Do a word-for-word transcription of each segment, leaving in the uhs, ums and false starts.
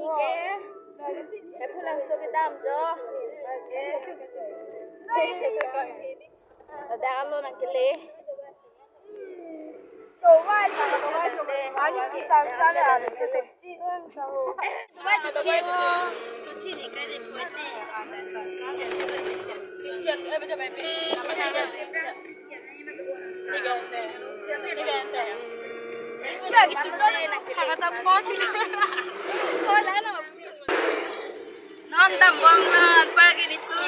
Okay. Lapu Langso kedam jo. Okay. Ladak alo nangkele. Non dambong non, anparke nelitum.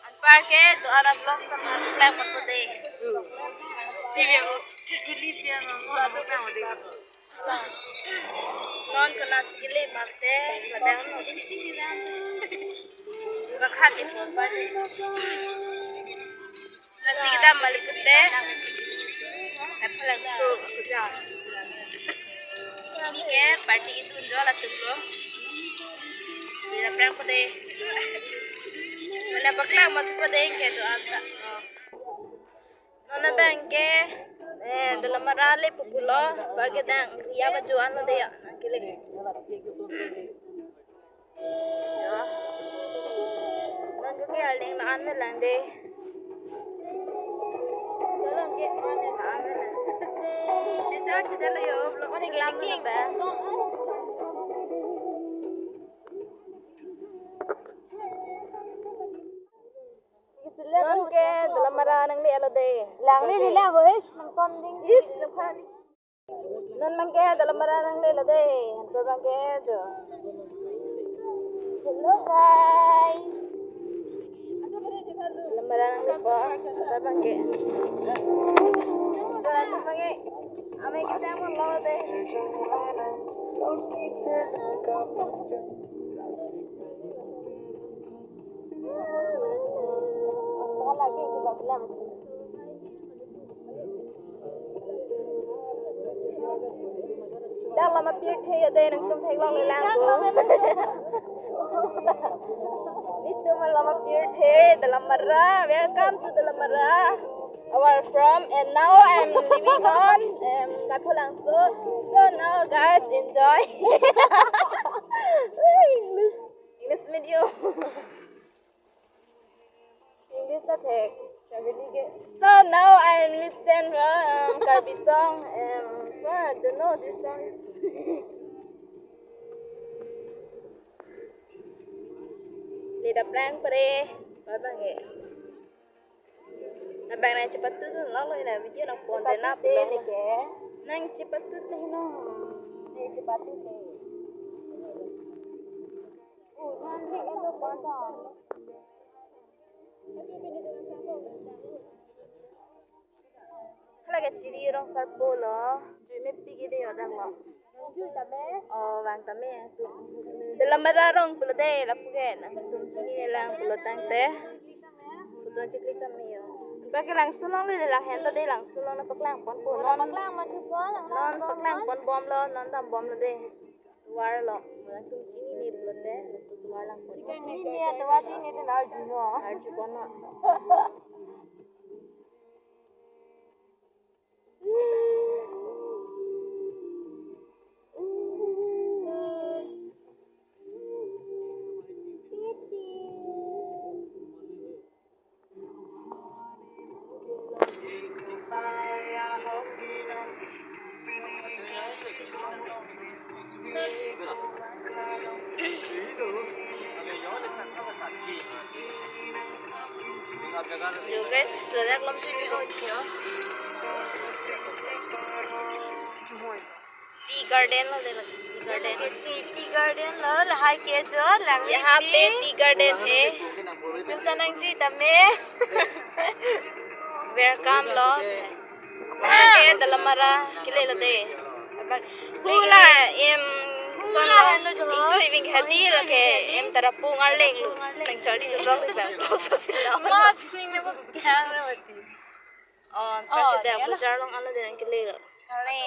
Anparke do-an a-vlogs ta ma plak mat po dei. Non konatsi kele mate, padang no din chini dan. Kakhat di po party. Nasi kita malik pute. Lapu Langso kuja. Neke party itu jo latum lo. Neli aphrang po dei. Neli paklak mat po dei ke do-an ta. Non abangke, eh, Dolamara le pupulo, anparke dang, ya baju anu dei ya, nangkele. Non ke arleng la-an lang dei. Arleng ke an lang. Chichar chichar lo yo, vlog ni kelang ke ba. Non ke Dolamara nangle lo dei. Langle lila hoish nangton ding. Is, nangkhan. Non abangke Dolamara nangle lo dei. Anparke jo. Hello guys. Dolamara nangle po. Anparke. Dolamara abangke. Amei kita mau lo dei. Dak lama pirthe ya dei, nangtum theklong le lang ko. Nelitum lama pirthe, Dolamara. Welcome to Dolamara, our from. And now I'm leaving on, um, Lapu Langso. So now guys, enjoy. English, English video. English ta thek. Sabili ke. So now I am listen, um, Karbi song. Um, so I don't know this song is. Leda plang pre. Barbang ke. Nabang nangchepatudun lo lo, ina video nangpon de nap lo. Chepatut de leke. Nangchepatut de no. Nangchepatut de. Hala ke Chiri Rongsarpo lo, jui mepik ke dei yo dak lo. Jui tame? Oh, vang tame. Dolamara arong pulo dei, lapu ke nangtum chinine lang pulo tangte. Photo cheklik tame yo. Anparke Langso along le, lang hen ta dei, Langso along nangpaklang ponpo. Non paklang mati po lang. Non paklang pon bom lo, non dam bom lo dei. Tovar lo, nangtum chinine pulote, Langso tovar lang pon. Chinine, tovar chinine te arju no. Arju pon no. Yo guys, ladak lam sini ko kyo. Tea garden lo, dei, tea garden. Tea, tea garden lo, lahai ke jo, lang. यहाँ पे tea garden है। Minta nangji tame. Welcome lo. Ke Dolamara kele lo dei. Hula em son lo. Itu iving hadi lo ke em tarapung arleng lo. Nang charli lo vlog lo, vlog so sin lo. Mas ning ne bo kya mati. Oh, anparke dak bajar along alo dei nangkele lo. Kale.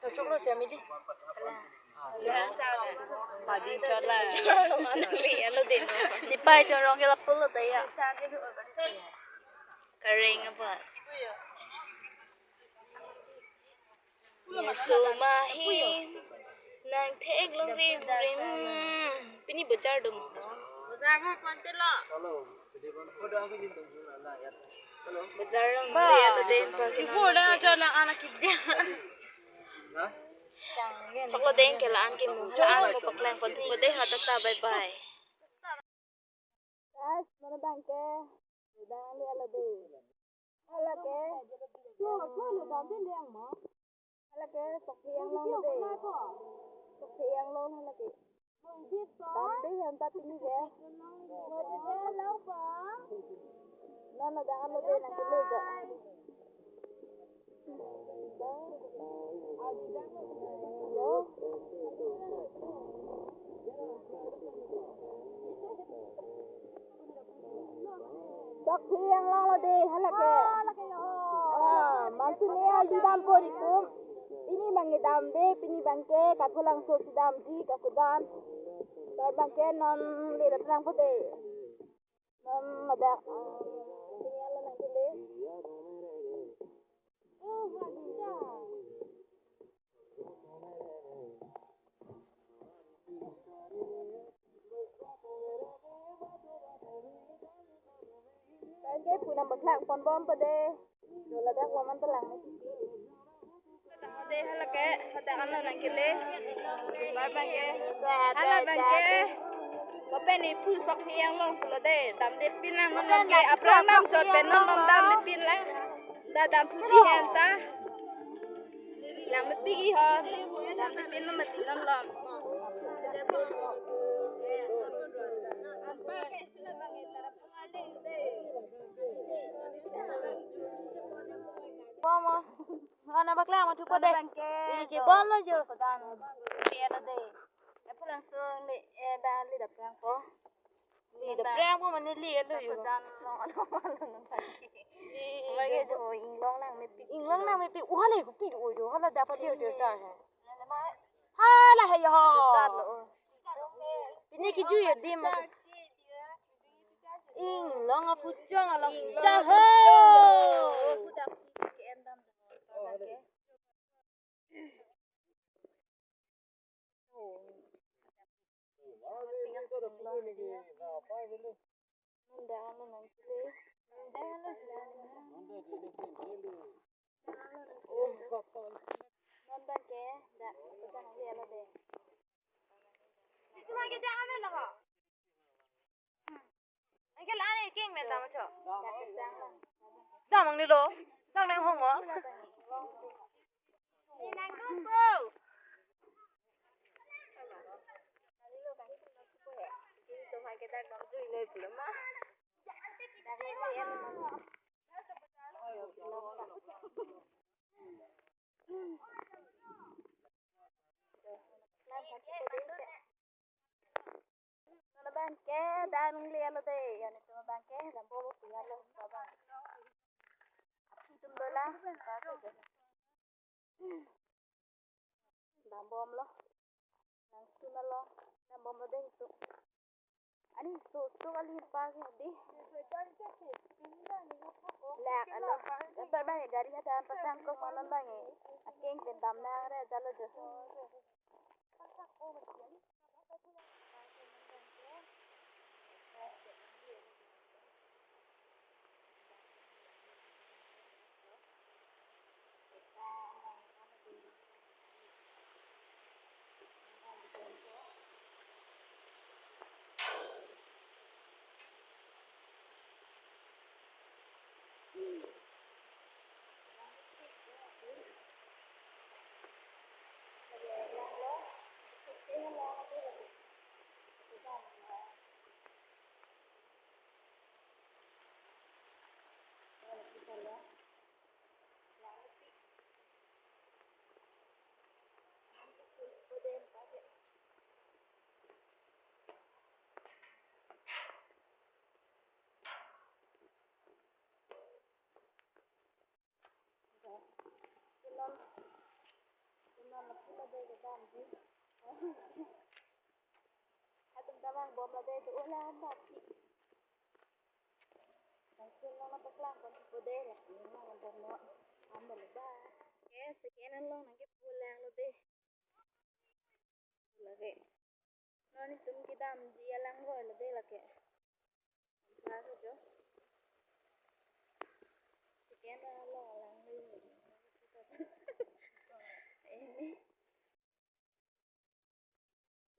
To choklo si amidi. Padi chola. Alo dei no. Bai jorong ke lapu lo daya. Kareng a bus. Nerso mahin nang theklong rim rim. Pini bazar dum. Bazar ha kon te lo. Bazar long ba. Ri alo de. Ibu na ajo na anak kidya. Choklo deng ke la-an ke mung cha-an mo paklang kon thik ko de ha ta ta, bye bye. Guys, non abang ke, dang le alo de. Hala ke, cho, cho lo dam de liang mo. Hala ke, sok hiang long de. Sok hiang long hala ke. Dam de han ta pini ke. Non adang alo de nang kele jo. Sok hiang long lo de, hala ke. Ah, mantune aldi dampo itum. Pini abang ke dam de, pini abang ke Kakulangso si damji, Kakujan. Tar abang ke non le daprang po de. Non ladak, ah, tinggal nang kele. Abang ke pu nang paklang pon bom po de. Jo ladak lo man ta lang ne pipi. De hala ke, hadak ano nang kele. Bar abang ke. Hala abang ke. Kopen iphu sok hiang long pulo de. Dam de pin lang non ke. Aphrang dam chot pen non non dam de pin lang. Da dam phu ji hen ta. Lang mepik i ho. Dam de pin non mati non lom. Mama. Ana bakla ma thupo de. Abang ke. Iki bol lo jo. Kodan. Iya lo de. Kakulangso le, eh, ba le daprang po. Le daprang po mane le lo jo. Kodan long ano malo nang pagi. Iya. Abang ke jo inglong nang mepik. Inglong nang mepik. Wah le kopi o jo. Hala dapat dia dia ta he. Hala he yo. Jat lo. Pini kiju ya dim. Inglong apuchong along. Inglong apuchong. Jaho. Non abang ke, da, pecah nang lihat lo de. Itu lagi dia ambil lah. Angkel ane king me tama cho. Dam ang ni lo. Dang nang hong mo. Ni nang dun po. Tumhai ke dak dam jui noi pula ma. Non abang ke dang le lo de, ya ni tu abang ke dam bo bo ya lo abang. Api tum dola. Dam bom lo. Nang sun lo. Dam bom lo deng tu. Ani so so kali pa ke di. Lak alo. Dapat abang gari ada pasang ko malam abang. Akeng pen dam nang re jalo jo. Atum ta abang Bom la dei do la bak ki. Langsung nang paklang kon po dei la. Nang bom no. Ambil ba. Ke second along nang ke pulang lo dei. Lake. Non itum kedamji alangroi lo dei lake. Lake jo. Second along alangroi. Ini.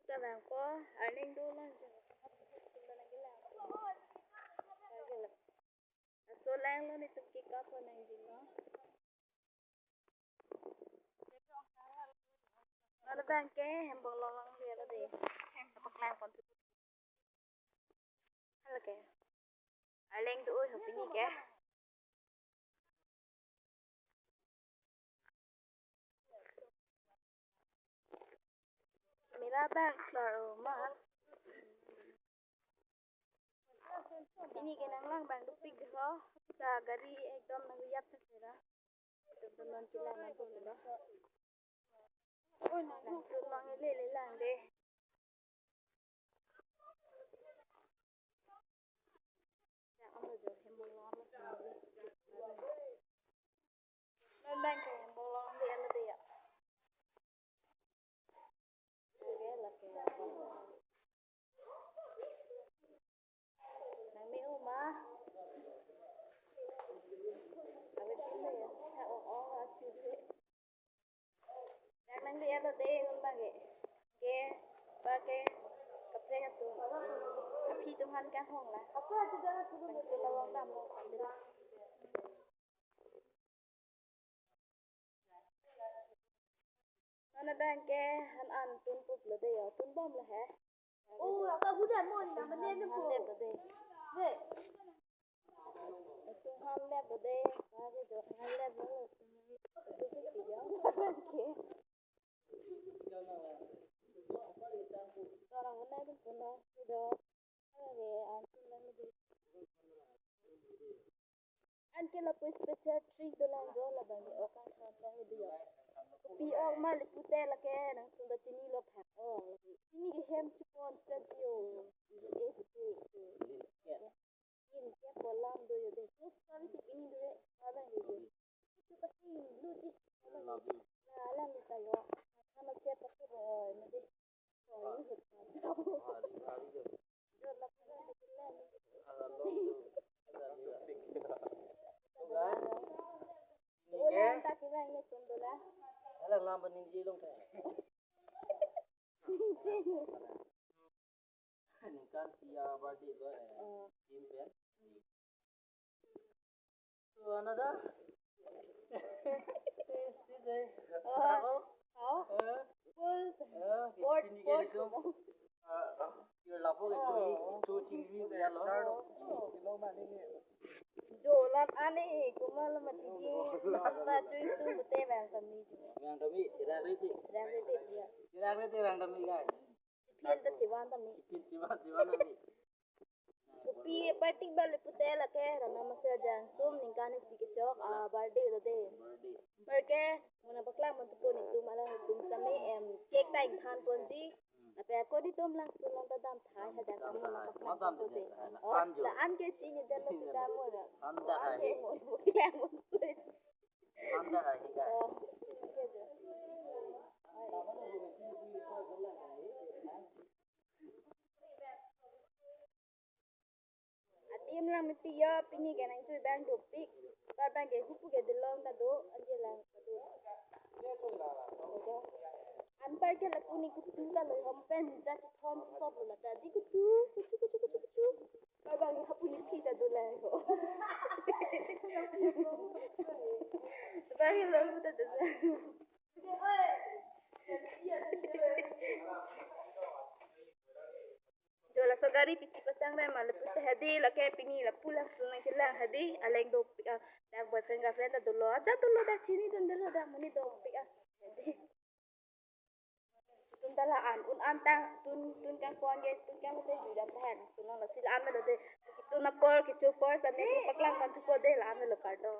Kita bang ko, arning do lang jo. Kita lagi lang. Lagi lang. So lang lo ni tum kika ko nang jin lo. Mana bang ke, hem bom longle lo dei. Apa klang kon. Halo ke. Arleng do oi ho pini ke. Mera bang klaro ma. Pini ke nang lang bang dopik ho. Sa gari ekdom nang yap sa sera. Ekdom non kilang nang dopik ho. Nang sun mang ele le lang dei. Non bang ke hem bom longle lo dei ya. Oke, oke. Nang me uma. Abe pin ya. Ha o o achu dei. Nang nang dei lo dei non bang ke. Ke, bang ke, kaprek atum. Aphi atum aphan kanghong la. Nang sun lo long dam lo. Mana bang ke han an tun pup lo dei ya, tun bom lo he. Oh, apa hujan mon na menen ko. Han lep lo dei. Dei. Tum han lep lo dei. Kali do han lep lo. Tum han lep lo dei. Ke. Orang mana dun puna do. Are an tun lang lo dei. Anke lapu special treat do lang jo labang ke ok ang khan lang video. Kopi ok ma le pute lake nang tum do chini lo pha. Oh, chini ke hem chupon sa jio. Eh, pute. In ke polam do yo de. Terus kami tu pini do eh. Abang yo de. Itu pasti lucu. La lang tayo. Sama chat pasti boy. Mede. Ulang tak kira ini tundula. Alang lam bening ji long teh. Ningkan sia birthday ko, eh, Oh. Tim pen. So another. This is a Oh. Travel. Oh. Eh, Full. Eh, Port, pini port. Kiri tu, eh, kiri lapu ke Oh. Chui, Chui Chingwi ke ya lo. Oh. Jolat ani, kuma lo mati di. Apa Chui tu bete bang kami jo. Bang kami, tidak reti. Tidak reti, ya. Tidak reti bang kami, guys. Chipin ta chivan ta mi. Chipin chivan, chivan ta mi. Kopi party bal pute lake, rana masir jang tum ningkan isi kechok, ah, birthday lo de. Birthday. Birthday, mona paklang mon tupo netum alanglitum sami em, cake ta ingthan ponji. Lapen ako netum langsung long ta dam thai, hadak ta mona paklang Madam ponpo de. Oh, la an ke chini dan lo sita mona. Anda hai. An ke mon paklang ponpo. Anda hai, higa. Oh, oke, oke. Adim lang miti yo, pini ke nang chui bang dopik. Par bang ke hupu ke delong ta do, anje lang ta do. Anpar ke lapu ni kutu ta lo, hom pen ja chithom stop lo la ta di kutu, kutu, kutu, kutu, kutu. Par bang ke hapu ni phi ta do lang ho. Bang ke lo ta do lang. Jo laso gari pisi pasang re ma lapu ta hedi lake pini lapu langsung nang kelang hedi aleng dopik ah dak boyfriend girlfriend ta dolo aja dolo dak chini dun dolo dak monit dopik ah hedi. Tun ta la an un an ta tun tun kangpon ke tun kangpon te ju dam ta hen sunong lasi la an me lo de tun apor kecho apor sa ne paklang pan thupo de la an me lo kardom.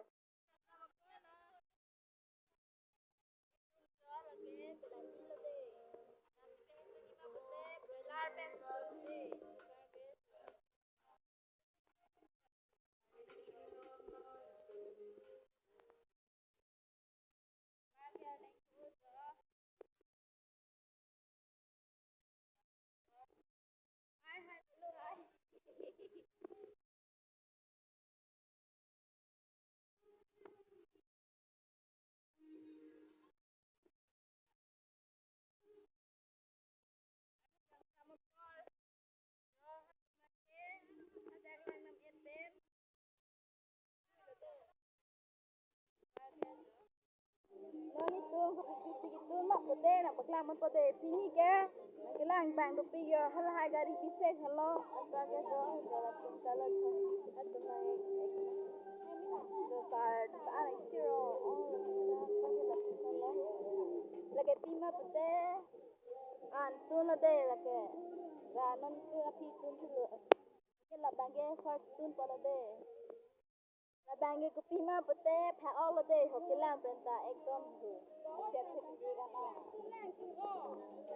Nelitum kopi pisi ketun ma pute, nangpaklang ma pute, pini ke nangkelang abang dopik yo, halahai gari pisek helo, anparke do, jalan tum jalan tum, atum nang ek, ek, do sar, ta arai chiro, oh, lake pima pute, an tun lo de lake, ra non tun aphi tun thulo, ke labang ke first tun polo de. Labang ke kopi ma pute pha-ok lo de, ho kelang pen ta ekdom ho. Chet chet di kan a.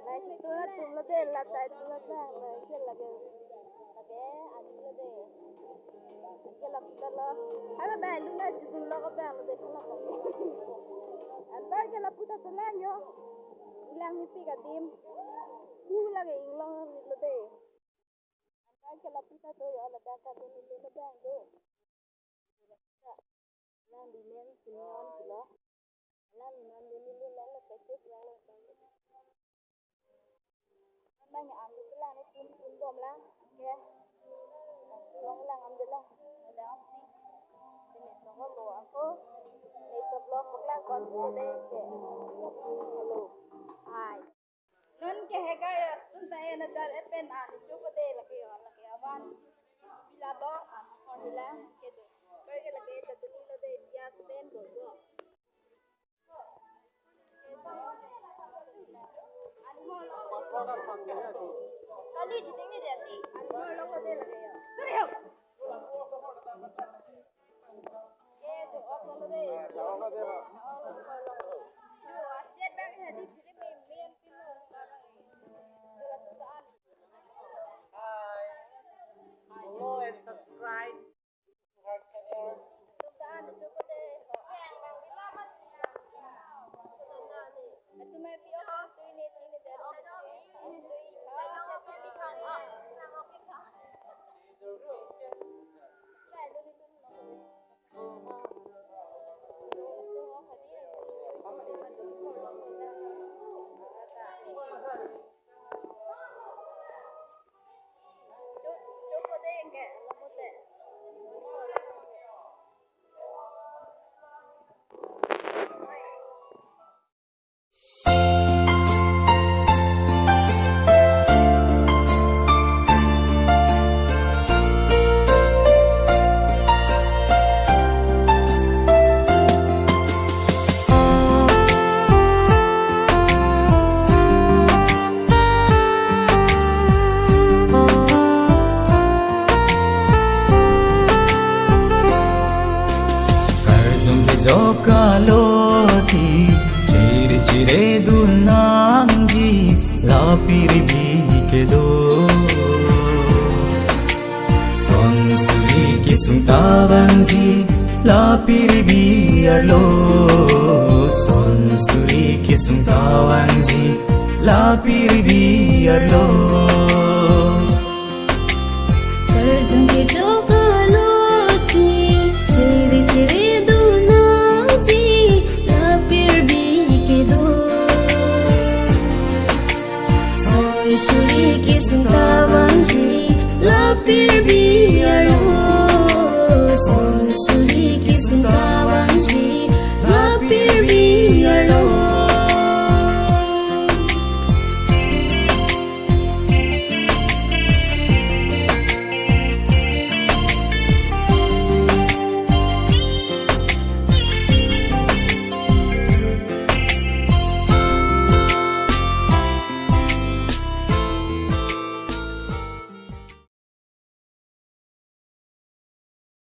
Lai tu la tum lo de, la tai tu la ta, la ke lake. Lake ani lo de. Ke la puta lo. Hala ba lu na ju lo ko ba lo de, la ba. Anparke la puta tu la yo. Ilang ni pi ka dim. Hu lake inglong lo de. Anparke la puta tu yo, la da ka tu ni lo bang tu. Lang di nen, kinyon kilo. Lang di non di lili lang le pekis lang le pekis. Bang ya ang di lang ni tun tun bom lang. Oke. Long lang am de lang. Ada apa sih? Ini toko lo aku. Ini seblak pekla kon de ke. Hello. Hai. Non ke hega ya, tun ta ena jar epen an, choko de lake yo, lake avan. Bila lo, an, hor bila, ke jo. Ber ke lake, ta tuni lo de, pias pen, go, go. An hor lo. Kali jiting ni de, an hor lo ko de lake yo. Turi ho. Hi. Follow and subscribe to our channel. Karjong kejok alothi, chiri chiri dun nangji, la pirbi kedo. Son suri kesung ta vangji, la pirbi arlo. Son suri kesung ta vangji, la pirbi arlo. Karjong kejok alothi, chiri chiri dun nangji, la pirbi kedo. Son suri kesung ta vangji, la pirbi